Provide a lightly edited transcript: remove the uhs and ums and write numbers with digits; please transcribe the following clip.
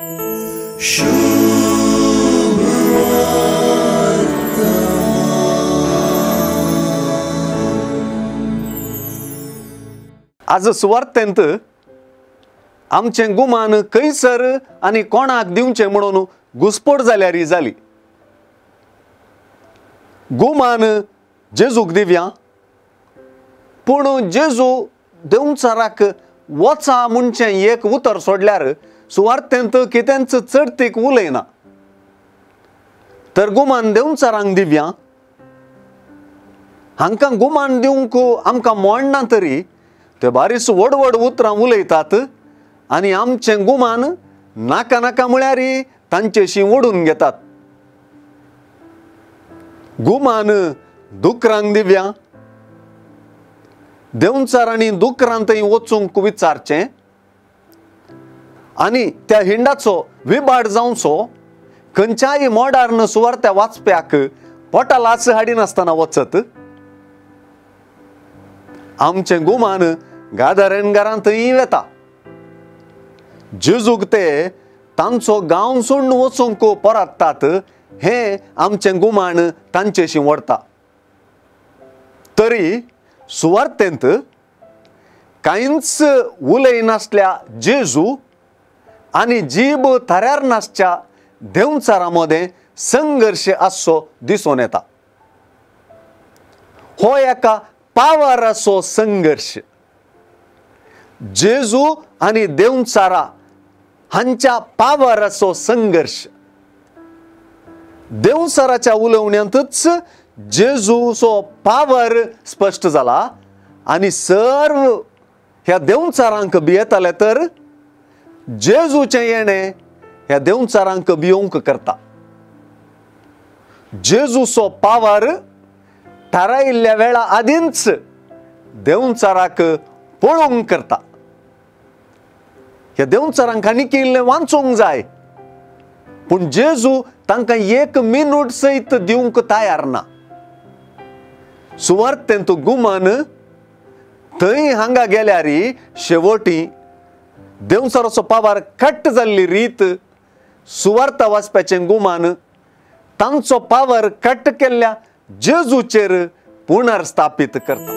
आज सुवार्तेंत आमचें गुमान खंयसर आनी कोणाक दिवचें म्हणून घुसपट जाल्यार जाली। गुमान जेजूक दिव्या, पूण जेजू देंवचाराक वचा म्हणचें एक उतर सोडल्यार सुवार्तेंत कितेंच चडतीक उलयना। तर गुमान देंवचारांक दिव्या, हांकां गुमान दिवंक आमकां मोडना तरी ते बारीस व्हड व्हड उतरां उलयतात आनी आमचें गुमान नाका नाका म्हळ्यार तांचेशी ओडून घेतात। गुमान दुकरांक दिव्या, देंवचारांनी दुकरां थंय वचूंक विचारचें आनी त्या हिंडाचो विबाड जावचो खंयच्याय मोडार्न सुवार्त्या वाचप्याक पोटालाच हाडिनासतना वचत। आमचें गुमान गादारेनगारां थंय वेता। जेजूक ते तांचो गांव सोडून वचूंक परततात हें आमचें गुमान तांचेशी व्हरता। तरी सुवार्तेंत कांयच उलयनासल्या जेजू आनी जीब थाऱ्यार नासच्या देंवचारा मदें संघर्श आसचो दिसून येता। हो एका पावराचो संघर्श। जेजू आनी देंवचारा हांच्या पावराचो संघर्श। देंवचाराच्या उलोवण्यांतच जेजूचो पावर स्पश्ट जाला आनी सर्व ह्या देंवचारांक भियेताले तर जेजूचें येणें ह्या देंवचारांक भियोवंक करता। जेजूचो पावर थारायिल्ल्या वेळा आदींच देंवचाराक पळोवंक करता। ह्या देंवचारांक आनीक इल्लें वाचूंक जाय, पूण जेजू तांकां एक मिनूट सयत दिवंक तयार ना। सुवार्तेंत गुमान थंय हांगा गेल्यार शेवटी देंवचाराचो पावार कट जाल्ली रीत सुवार्ता वाचप्याचें गुमान तांचो पावर कट केल्ल्या जेजूचेर पुनर्स्थापित करता।